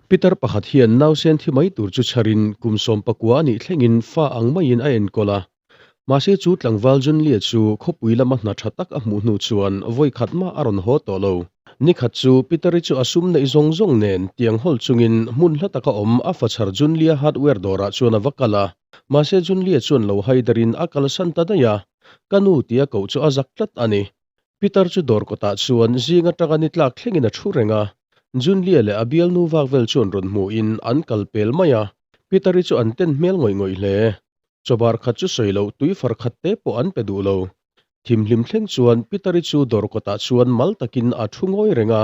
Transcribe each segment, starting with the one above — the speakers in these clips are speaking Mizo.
Pitar pakhat hian nausen thi mai tur chu chharin kum 19 a nih thlengin fa ang maiin a enkawl a. Mahse chu tlangval Junlie chu khawpui lama hna tha tak a hmuh hnu chuan vawi khat mah a rawn haw tawh lo. Ni khat chu Pitari chu a sum neih zawng zawng nen tiang hawl chungin hmun hla taka awm a fachhar Junlie hardware dawrah chuan a va kal a. Mahse Junlie chuan lo haiderin a kalsan ta daih a. Ka nu tia koh chu a zak tlat a ni. Pitar chu dawr kawtah chuan zing atanga ni tlak thlengin a thu reng a, Junlie leh a bialnu vak vel chuan rawn hmuhin an kal pel mai a, Pitari chu an ten hmel ngawih ngawih hle. Chawbar khat chu sawi loh tui far khat te pawh an pe duh lo. Thimhlim thleng chuan Pitari chu dawr kawtah chuan mal takin a thu ngawi reng a,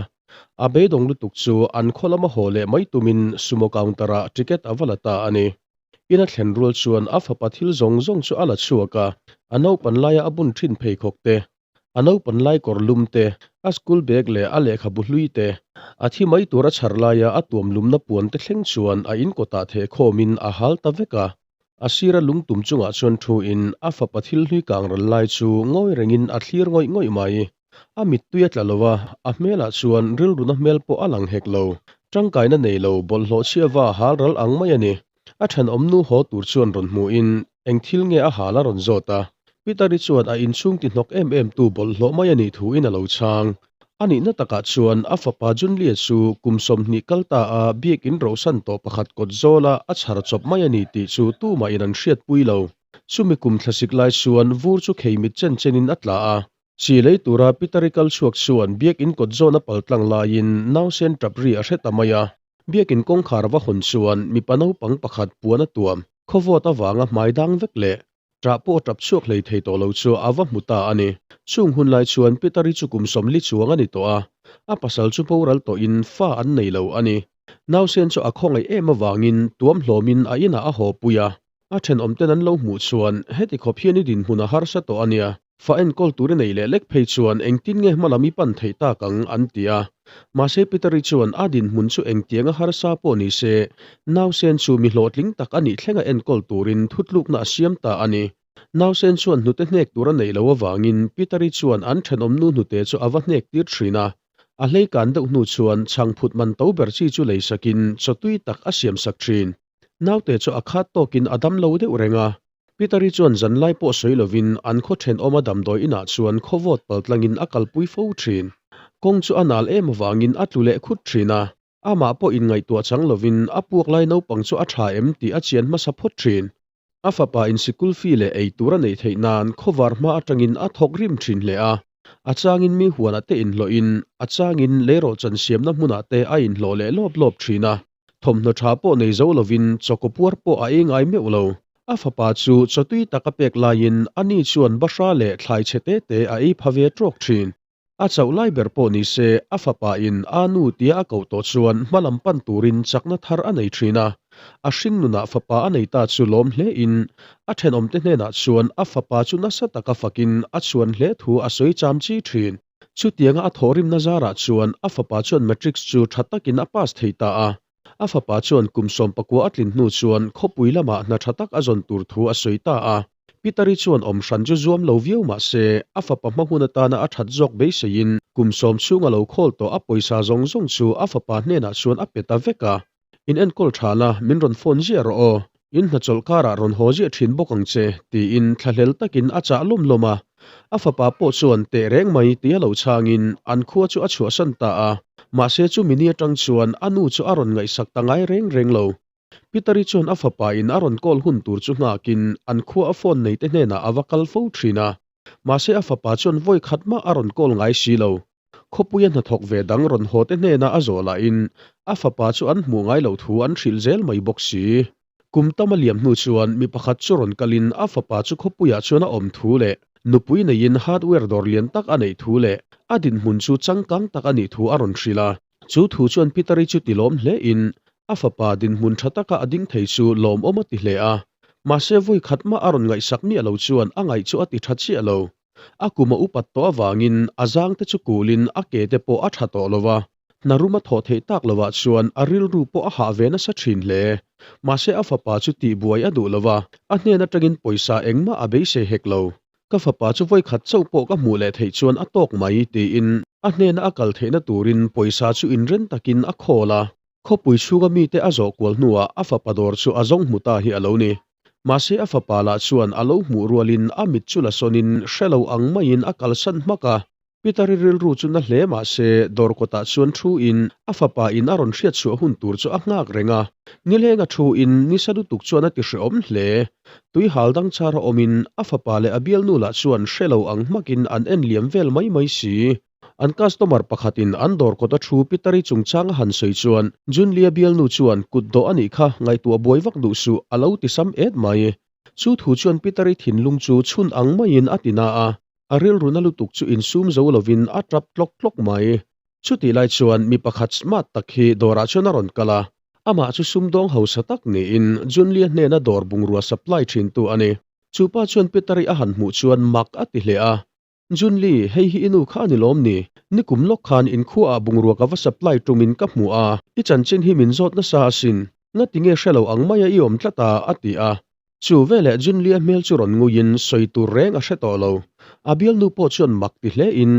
a beidawng lutuk chu an khaw lama haw leh mai tumin sumo counter-ah ticket a va la ta a ni. In a thlen rual chuan a fapa thil zawng zawng chu a la chhuak a, a naupan laia a bun thin pheikhawk te, a naupan lai kawr lum te, a school bag leh a lehkhabu hlui te, a thi mai tur a chhar laia a tuam lumna puan te thleng chuan a in kawtah theh khawmin a hal ta vek a. A sira lungtum chungah chuan thuin a fapa thil hlui kang ral lai chu ngawi rengin a thlir ngawih ngawih mai. A mittui a tla lo a, a hmelah chuan rilruna hmel pawh a lang hek lo. Tangkaina nei lo, bawlhhlawh chhiava hal ral ang mai a ni. A thenawm nu haw tur chuan rawn hmuhin eng thil nge a hal a rawn zawt a. Peter-i chuan a inchhung ti hnawk em em tu bawlhhlawh mai a nih thuin a lo chhang. A nihna takah chuan a fapa Junlie chu kum 20 kal ta a biakin rohsan tawh pakhat kawt zawla a chhar chawp mai a ni tih chu tumahin an hriatpui lo. Chumi kum thlasik lai chuan vur chu kheimit chen chenin a tla a. Chi lei tura Peter-i kal chhuak chuan biakin kawt zawn a pal tlang laiin nausen tap ri a hre ta mai a. Biakin kawngkhar va hawn chuan mipa naupang pakhat puan a tuam, khawvawt avanga hmai dang vek leh ṭah pawh a ṭap chhuak hlei thei tawh lo chu a va hmu ta a ni. Chung hun lai chuan Peter-i chu kum 40 chuang a ni tawh a, a pasal chu boral tawhin fa an nei lo a ni. Nausen chu a khawngaih em avangin tuam hlawmin a inah a haw pui a. A thenawmten an lo hmuh chuan heti khawp hian i dinhmun a harsa tawh a nia, fa enkawl tur i nei leh lek phei chuan engtin nge hma lam i pan theih tak ang an ti a. Mahse Peter-i chuan a dinhmun chu engtiang a harsa pawh ni se, nausen chu mi hlawhtling tak a nih thlenga enkawl turin thutlukna a siam ta a ni. Nausen chuan hnute hnek tur a neih loh avangin Peter-i chuan an thenawm nu hnute chu a va hnek tir thin a. A hleikan deuh hnu chuan chhangphut man to ber chi chu leisakin chaw tui tak a siamsak thin. Naute chu a khat tawkin a dam lo deuh reng a. Peter-i chuan zanlai pawh sawi lovin an khaw thenawma damdawi inah chuan khawvawt paltlangin a kalpui fo thin. Kawng chu a nal em avangin a tlu leh khut thin a. Amah pawh inngaihtuah chang lovin a puak lai naupang chu a tha em tih a chian hmasa phawt thin. A fapa in sikul fee leh ei tur a neih theih nan khawvar hma atangin a thawk rim thin hle a. A changin mi huanah te inhlawhin, a changin leirawhchan siamna hmunah te a inhlawh leh lawp lawp thin a. Thawmhnaw tha pawh nei zo lovin chawkaw puar pawh a ei ngai meuh lo. A fapa chu chaw tui tak a pek laiin ani chuan bahra leh thlai chhe te te a ei pha ve trawk thin. A chauh lai ber pawh ni se a fapa in a nu tia a koh tawh chuan hma lam pan turin chakna thar a nei thin a. A hring nunah fapa a nei ta chu lawm hle in a thenawmte hnenah chuan a fapa chu nasa taka fakin a chhuan hle thu a sawi cham chi thin. Chutianga a thawhrimna zarah chuan a fapa chuan matric chu tha takin a pass thei ta a. A fapa chuan kum 19 a tlin hnu chuan khawpui lamah hna tha tak a zawn tur thu a sawi ta a. Peter-i chuan awm hran chu zuam lo viau mah se, a fapa hma hun atana a that zawk beiseiin kum 10 chhunga lo khawl tawh a pawisa zawng zawng chu a fapa hnenah chuan a pe ta vek a. In enkawl tha la, min rawn phone ziah rawh aw. In hnachawlh karah rawn haw ziah thin bawk ang che, tiin thlahlel takin a chah lawm lawm a. A fapa pawh chuan teh reng mai tia lo chhangin an khua chu a chhuahsan ta a. Mahse chumi ni atang chuan a nu chu a rawn ngaihsak ta ngai reng reng lo. Peter-i chuan a fapa in a rawn call hun tur chu nghakin an khua a phone neite hnenah a va kal fo thin a. Mahse a fapa chuan vawi khat mah a rawn call ngai si lo. Khawpuia hnathawk ve dang rawn haw te hnena a zawh lahin a fapa chu an hmuh ngai loh thu an hrilh zel mai bawk si. Kum tam a liam hnu chuan mi pakhat chu rawn kalin a fapa chu khawpuiah chuan a awm thu leh nupui neiin hardware dawr lian tak a neih thu leh a dinhmun chu changkang tak a nih thu a rawn hrilh a. Chu thu chuan Peter-i chu ti lawm hle in a fapa dinhmun tha taka a ding thei chu lawmawm a ti hle a. Mahse vawi khat mah a rawn ngaihsak miah lo chuan a ngaih chu a ti tha chiah lo. A kum a upat tawh avangin a zang te chu kulin a ke te pawh a tha tawh lo va, hna rum a thawh theih tak lovah chuan a rilru pawh a hah ve nasa thin hle. Mahse a fapa chu tihbuai a duh lo va, a hnen atangin pawisa engmah a beisei hek lo. Ka fapa chu vawi khat chauh pawh ka hmuh leh theih chuan a tawk mai, tiin a hnena a kal theihna turin pawisa chu inren takin a khawl a. Khawpui chhunga mite a zawh kual hnuah a fapa dawr chu a zawng hmu ta hi a lo ni. Mahse a fapa lah chuan a lo hmuh rualin a mit chu la sawnin hre lo ang maiin a kalsan hmak a. Pitari rilru chu na hle mahse dawr kawtah chuan thu in a fapa in a rawn hriat chhuah hun tur chu a nghak reng a. Nileng a thu in nisa lutuk chuan a ti hrehawm hle. Tui hal dang char a awm in a fapa leh a bialnu lah chuan hre lo ang hmak in an en liam vel mai mai si. An customer pakhat in an dawr kawt a thu Pitari chungchang a han sawi chuan Junlia bialnu chuan kut dawh a nih kha ngaihtuah buai vak duh suh a lo ti sam et mai. Chu thu chuan Pitari thinlung chu chhun ang maiin a ti na a. A rilru na lutuk chu insum zo lovin a tap tlawk tlawk mai. Chutih lai chuan mi pakhat smart tak hi dawrah chuan a rawn kal a. Amah chu sumdawng hausa tak niin Junlia hnena dawr bungrua supply thintu a ni. Chu pa chuan Peter-i a han hmuh chuan mak a ti hle a. Junli, hei hi i nu kha a ni lawm ni? Nikum lawk khan inkhua ah bungrua ka va supply tumin ka hmu a, i chanchin hi min zawt nasa asin. Ngatinge hre lo ang maia i awm tlat a? a ti a. Chu veleh Junlia hmel chu rawn nguiin sawi tur reng a hre tawh lo. A bialnu pawh chuan mak ti hlein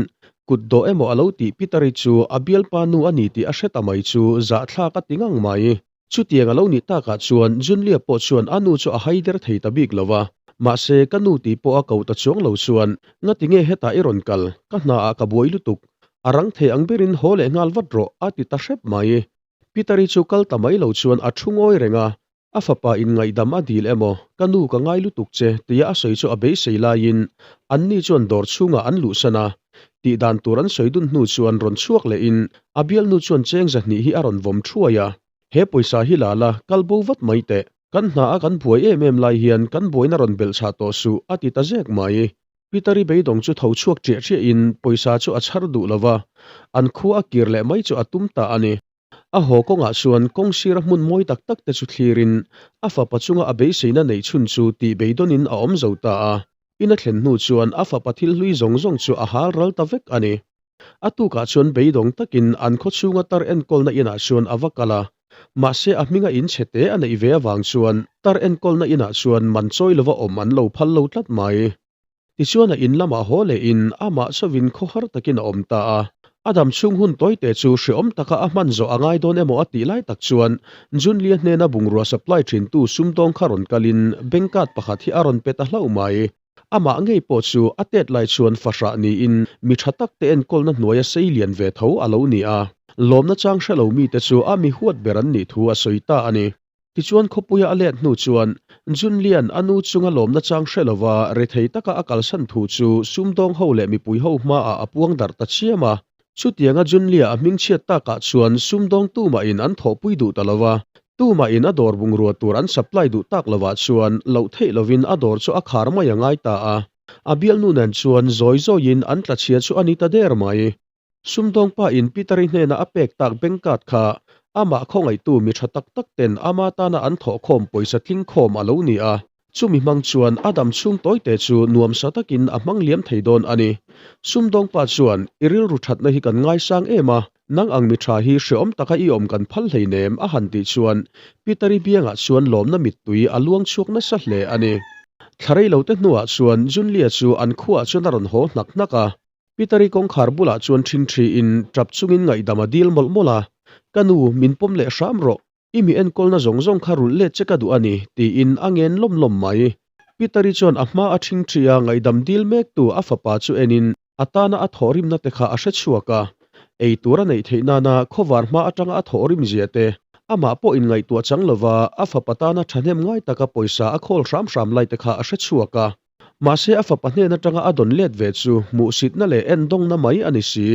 kut dawh emaw a lo tih Peter-i chu a bialpa nu a ni tih a hre ta mai chu zahthlak a ti ngang mai. Chutiang a lo nih takah chuan Junlia pawh chuan a nu chu a hai der thei ta bik lo a. Mahse ka nu tih pawh a ko ta chuang lo chuan ngatinge hetah i rawn kal, ka hnaah ka buai lutuk. A rang thei ang berin haw leh nghal vat rawh a ti ta hrep mai. Peter-i chu kal ta mai lo chuan a thu ngawi reng a, a fapa in ngaihdam a dil emaw, ka nu ka ngai lutuk che tia a sawi chu a beisei laiin anni chuan dawr chhungah an luhsan a, tih dan tur an sawi dun hnu chuan rawn chhuak lehin a bialnu chuan cheng zahnih hi a rawn vawm thuai a, he pawisa hi la la, kal bo vat mai teh, kan hna a kan buai em em lai hian kan buaina rawn belhchhah tawh suh a ti ta zek mai. Peter-i beidawng chu tho chhuak ṭiah ṭiahin pawisa chu a chhar duh lo va, an khua a kir leh mai chu a tum ta a ni. A haw kawngah chuan kawng sira hmun mawi tak tak te chu thlirin a fapa chunga a beiseina neih chhun chu tih beidawnin a awm zo ta a. In a thlen hnu chuan a fapa thil hlui zawng zawng chu a hal ral ta vek a ni. A tukah chuan beidawng takin an khaw chhunga tar enkawlna inah chuan a va kal a, mahse a hminga in chhe te a neih ve avang chuan tar enkawlna inah chuan man chawi lova awm an lo phal lo tlat mai. Tichuan a in lamah haw lehin amah chauhin khawhar takin a awm ta a. A dam chhung hun tawite chu hreawm taka a hman zawh a ngai dawn emaw a tih lai tak chuan Junlia hnena bungrua supply thintu sumdawng kha rawn kalin bank card pakhat hi a rawn pe ta hlauh mai. Amah ngei pawh chu a tet lai chuan fahrah niin mi tha tak te enkawlna hnuaia sei lian ve tho a lo ni a. Lawmna chang hre lo mite chu a mi huat ber an nih thu a sawi ta a ni. Tichuan khawpuia a let hnu chuan Junlian a nu chunga lawmna chang hre lova rethei taka a kalsan thu chu sumdawng ho leh mipui ho hmaah a puang darh ta chiam a. Chutianga Junlia a hmingchhiat takah chuan sumdawng tumahin an thawhpui duh ta lova, tumahin a dawr bungrua tur an supply duh tak lovah chuan loh theih lovin a dawr chu a khar mai a ngai ta a. A bialnu nen chuan zawi zawiin an tlachhia chu a ni ta der mai. Sumdawng pa in Peter-i hnena a pek tak bank card kha amah khawngaihtu mi tha tak tak ten ama tana an thawhkhawm pawisa tling khawm a lo ni a. Chumi hmang chuan a dam chhung tawite chu nuamsa takin a hmang liam thei dawn a ni. Sumdawng pa chuan, I rilru thatna hi kan ngaisang em a, nang ang mi tha hi hreawm taka i awm kan phal hleinem a han tih chuan Peter-i biangah chuan lawmna mittui a luang chhuak nasa hle a ni. Thla rei lote hnuah chuan Junlia chu an khuaah chuan a rawn haw hnak hnak a. Peter-i kawngkhar bulah chuan ṭhinṭhiin ṭap chungin ngaihdam a dil mawlh mawlh a, Ka nu, min pawm leh hram rawh. I mi enkawlna zawng zawng kha rulh let che ka duh a ni, tiin a ngen lawm lawm mai. Peter-i chuan a hma a ṭhingṭhi a ngaihdam dil mektu a fapa chu enin a tana a thawhrimna te kha a hre chhuak a. Ei tur a neih theih nana khawvar hma atanga a thawhrim zia te, amah pawh inngaihtuah chang lova a fapa tana ṭhahnem ngai taka pawisa a khawl hram hram lai te kha a hre chhuak a. Mahse a fapa hnen atanga a dawn let ve chu hmuhsitna leh endawngna mai a ni si.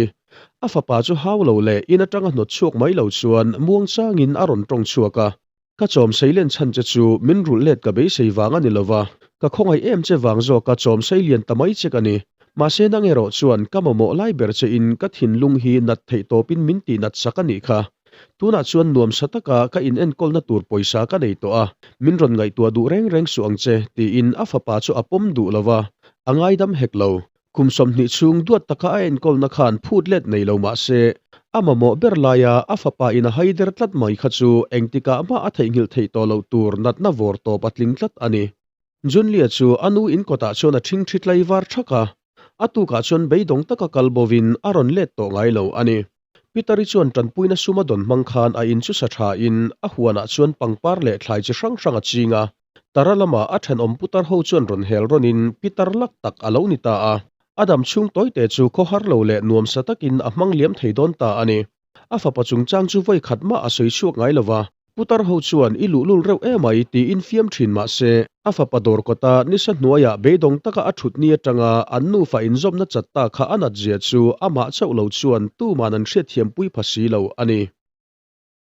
A fapa chu hau lo leh in atanga hnawt chhuak mai lo chuan muangchangin a rawn tawng chhuak a. Ka chawm seilian chhan che chu min rulh let ka beisei vang a ni lova, ka khawngaih em che vang zawka chawm seilian ta mai che ka ni. Mahse nang erawh chuan ka mamawh lai ber che in ka thinlung hi nat theih tawpin min tih nat sak a nih kha. Tunah chuan nuamsa taka ka inenkawlna tur pawisa ka nei tawh a, min rawn ngaihtuah duh reng reng suh ang che, tiin a fapa chu a pawm duh lo va, a ngaidam hek lo. Kum 20 chhung duat taka a enkawlna khan phut let nei lo mah se, a mamawh ber laia a fapa in a haider tlat mai kha chu engtikah mah a theihnghilh theih tawh loh tur natna vawr tawp a tling tlat a ni. Junlia chu a nu in kawtah chuan a ṭhingṭhi tlaivar ṭhak a, a tukah chuan beidawng taka kal bovin a rawn let tawh ngai lo a ni. Pitari chuan tanpuina sum a dawn hmang khan a in chu sa thain a huanah chuan pangpar leh thlai chi hrang hrang a ching a. Tara lama a thenawm putar ho chuan rawn hel rawnin pitar lak tak a lo ni ta a. A dam chhung tawite chu khawhar lo leh nuamsa takin a hmang liam thei dawn ta a ni. A fapa chungchang chu vawi khat mah a sawi chhuak ngai lo va, Putar ho chuan i luhlul reuh emai tiin fiam thin mah se, a fapa dawr kawta nisa hnuaiah beidawng taka a thut ni atanga an nufa inzawmna chat ta kha a nat zia chu amah chauh lo chuan tuman an hriatthiampui pha si lo a ni.